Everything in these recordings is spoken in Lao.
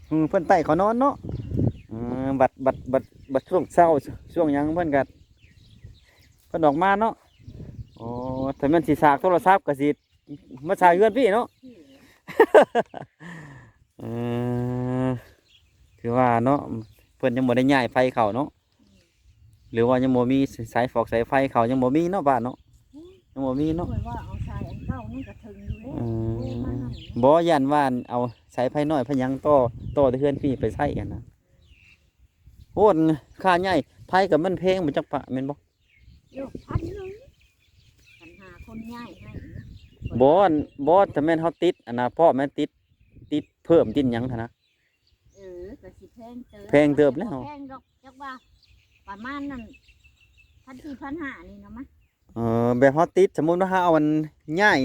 ອືມ ເພິ່ນໄຕ້ເຂົານອນເນາະ. ເອີ ບັດ ບັດ ບັດ ບັດຊ່ວງເຊົ້າ ຊ່ວງຫຍັງເພິ່ນກໍ ເພິ່ນອອກມາເນາະ. ອໍ ຖ້າແມ່ນຊິສາກໂທລະສັບກໍຊິມາສາກເຮືອນພີ້ເນາະ. ເອີ ຄືວ່າເນາະ ເພິ່ນຍັງບໍ່ໄດ້ຍ້າຍໄຟເຂົ້າເນາະ ຫຼືວ່າຍັງບໍ່ມີສາຍຟອກສາຍໄຟເຂົ້າ ຍັງບໍ່ມີເນາະປ້າເນາະ. ຍັງບໍ່ມີເນາະ. ຂ້ອຍວ່າເອົາສາຍອັນເກົ່າມັນກໍເຖິງຢູ່ແລ້ວ. ເອີ ໂອ້ ມານຳ ບໍ່ ຢ້ານວ່າເອົາສາຍໄຟນ້ອຍໄຟຫຍັງຕໍ່ ຕໍ່ແຕ່ເຮືອນພີ້ໄປໃຊ້ຫັ້ນນະ. ໂອ້ ຄ່າຍ້າຍໄຟກໍມັນແພງບໍ່ຈັກປ້າ ແມ່ນບໍ່? ໂຍ ພັນໜຶ່ງ ຄັນຫາຄົນຍ້າຍໃຫ້ນະ. ບໍ່ ອັນ ບໍ່ ຖ້າແມ່ນເຮົາຕິດອັນນະ ເພາະແມ່ນຕິດ ຕິດເພີ່ມຕິດຫຍັງຫັ້ນນະ. ເອີ ກໍຊິແພງເຕີບ ແພງເຕີບແລ້ວ ບໍ່ແພງດອກ ຈັກວ່າປະມານນັ້ນ ພັນສີ່ ພັນຫ້ານີ້ນະມະ. ເອີ ແບບເຮົາຕິດ ສົມມຸດວ່າເຮົາເອົາອັນຍ້າຍ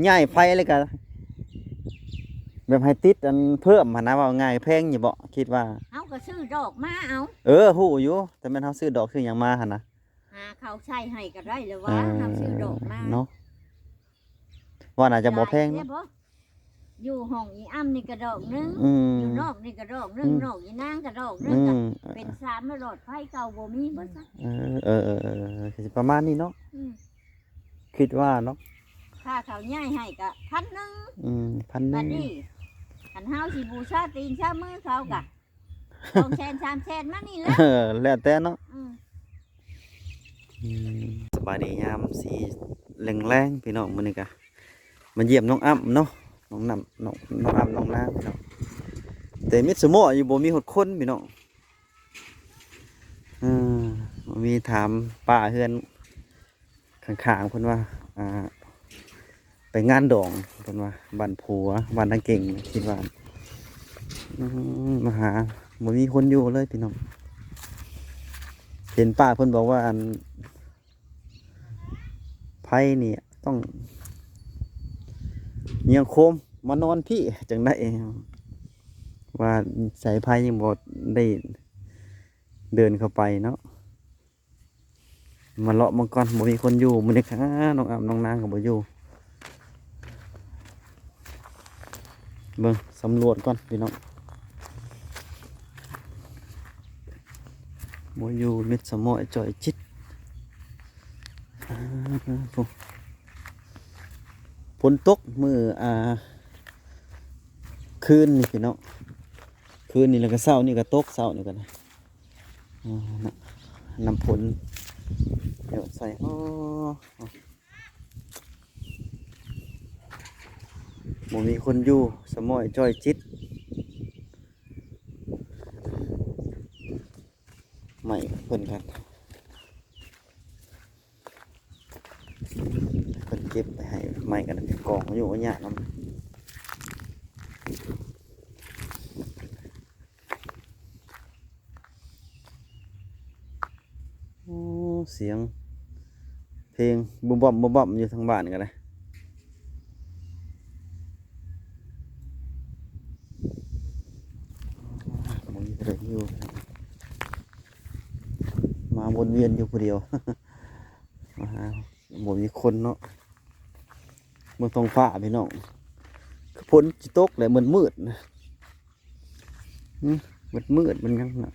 ຍ້າຍໄຟແລ້ວກະ ແບບໃຫ້ຕິດອັນເພີ່ມຫັ້ນນະ ເວົ້າງ່າຍແພງຢູ່ບໍ ຄິດວ່າ. ເຮົາກໍຊື້ດອກມາເອົາ. ເອີ ຮູ້ຢູ່ ແຕ່ແມ່ນເຮົາຊື້ດອກຊື້ຫຍັງມາຫັ້ນນະ ຫາເຂົາໃສ່ໃຫ້ກໍໄດ້ແລ້ວວ່າ. ເອີ ເຮົາຊື້ດອກມາເນາະ. ວ່າໜ້າຈະບໍ່ແພງເນາະ. ຢູ່ຫ້ອງອີອ່ຳນີ້ກະດອກໜຶ່ງ ອືມ ຢູ່ນອກນີ້ກະດອກໜຶ່ງ ອືມ ນອກອີນາງກະດອກໜຶ່ງ ອືມ ກະເປັນສາມ ແລ້ວຫຼອດໄຟເກົ່າບໍ່ມີເບິດຊະ. ເອີ ເອີ ເອີ ເອີ ເອີ ກໍຊິປະມານນີ້ເນາະ. ອືມ ຄິດວ່າເນາະ ຄ່າເຂົາຍ້າຍໃຫ້ກະພັນໜຶ່ງ. ອືມ ພັນໜຶ່ງ ບັດນີ້ຄັນເຮົາຊິບູຊາຕີນຊາມືເຂົາກະ ສອງແສນ ສາມແສນມານີ້ແຫຼະ. ເອີ ແລ້ວແຕ່ເນາະ. ອືມ ອືມ ສະບາຍດີຍາມສີແລງໆ ພີ່ນ້ອງ ມື້ນີ້ກະມາຢ້ຽມນ້ອງອ້ຳເນາະ ນ້ອງນ້ຳ ນ້ອງ ນ້ອງອ້ຳ ນ້ອງນາງ ພີ່ນ້ອງ. ແຕ່ມິດສະໝໍ້ຢູ່ ບໍ່ມີຮອດຄົນ ພີ່ນ້ອງ. ເອີ ມີຖາມປ້າເຮືອນ ຂ້າງໆ ເພິ່ນວ່າ ອ່າ ໄປງານດອງ ເພິ່ນວ່າ ບ້ານຜົວ ບ້ານນາເກັ່ງ ຄິດວ່າ ອືມ ມາຫາ ບໍ່ມີຄົນຢູ່ເລີຍ ພີ່ນ້ອງ. ເຫັນປ້າເພິ່ນບອກວ່າ ອັນ ໄພນີ້ຕ້ອງຍຽງໂຄມມານອນພີ້ ຈັ່ງໄດ້ ວ່າສາຍໄຟຍັງບໍ່ໄດ້ເດີນເຂົ້າໄປເນາະ. ມາເລາະເບິ່ງກ່ອນ ບໍ່ມີຄົນຢູ່ມື້ນີ້. ອ້າ ນ້ອງອ້ຳ ນ້ອງນາງກໍບໍ່ຢູ່. ເບິ່ງ ສຳຫຼວດກ່ອນ ພີ່ນ້ອງ. ບໍ່ຢູ່ ມິດສະໝໍ້ຈ່ອຍຈິດ. ອ້າ ໂອ້ ຝົນຕົກມື້ ອ່າ ຄືນນີ້ ພີ່ນ້ອງ. ຄືນນີ້ ແລ້ວກໍເຊົ້ານີ້ກໍຕົກ ເຊົ້ານີ້ກໍ ອ່າ ນ້ຳຝົນຫຍດໃສ່. ໂອ້ ບໍ່ມີຄົນຢູ່ ສະໝໍ້ຈ່ອຍຈິດ. ໄມ້ເພິ່ນກັນ ເພິ່ນເກັບໄປໃຫ້ ໄມ້ກັນ ກອງຢູ່ຍາກນຳ. ໂອ້ ສຽງເພງບຸ້ມບັ້ມບຸ້ມບັ້ມຢູ່ທາງບ້ານກໍໄດ້. ບໍ່ມີໃຜຢູ່ ມາວົນວຽນຢູ່ຜູ້ດຽວ ມາຫາ ບໍ່ມີຄົນເນາະ. ເບິ່ງທ້ອງຟ້າ ພີ່ນ້ອງ ຄືຝົນຊິຕົກແຫຼະ ມືດໆ ນະ. ອືມ ມືດໆ ມັນຍັງນະ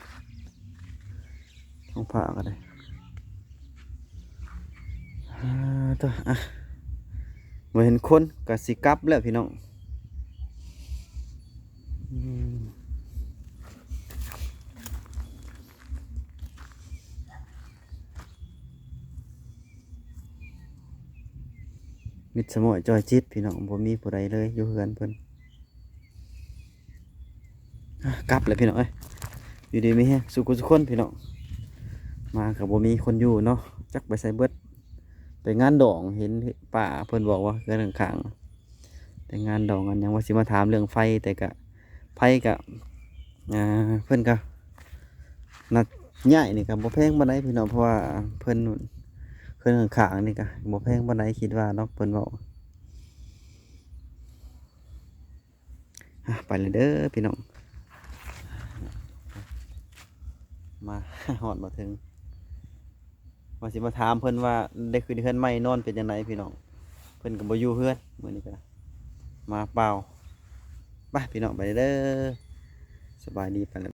ທ້ອງຟ້າກໍໄດ້. ອ່າ ໂທ້ ອ່ະ ບໍ່ເຫັນຄົນ ກໍຊິກັບແລ້ວ ພີ່ນ້ອງ. ອືມ ມິດສະໝໍ້ຈ່ອຍຈິດ ພີ່ນ້ອງ ບໍ່ມີຜູ້ໃດເລີຍຢູ່ເຮືອນເພິ່ນ. ອ່ະ ກັບແລ້ວ ພີ່ນ້ອງເອີຍ ຢູ່ດີມີແຮງສູ່ຜູ້ສູ່ຄົນ ພີ່ນ້ອງ. ມາກໍບໍ່ມີຄົນຢູ່ເນາະ ຈັກໄປໃສເບິດ. ໄປງານດອງ ເຫັນປ້າເພິ່ນບອກວ່າເຮືອນຂ້າງໆ ໄປງານດອງ ອັນຫຍັງ ວ່າຊິມາຖາມເລື່ອງໄຟ ແຕ່ກະ ໄຟກະ ອ່າ ເພິ່ນກະ ນັດຍ້າຍນີ້ກະບໍ່ແພງປານໃດ ພີ່ນ້ອງ ເພາະວ່າເພິ່ນ ເຮືອນຂ້າງໆ ນີ້ກະບໍ່ແພງປານໃດ ຄິດວ່າເນາະ ເພິ່ນເວົ້າ. ອ່ະ ໄປແລ້ວເດີພີ່ນ້ອງ ມາຮອດມາເຖິງ ວ່າຊິມາຖາມເພິ່ນວ່າໄດ້ຂຶ້ນເຮືອນໃໝ່ນອນເປັນຈັ່ງໃດພີ່ນ້ອງ. ເພິ່ນກໍບໍ່ຢູ່ເຮືອນ ມື້ນີ້ກໍມາເປົ່າ. ໄປພີ່ນ້ອງ ໄປເດີ. ສະບາຍດີປານນັ້ນ.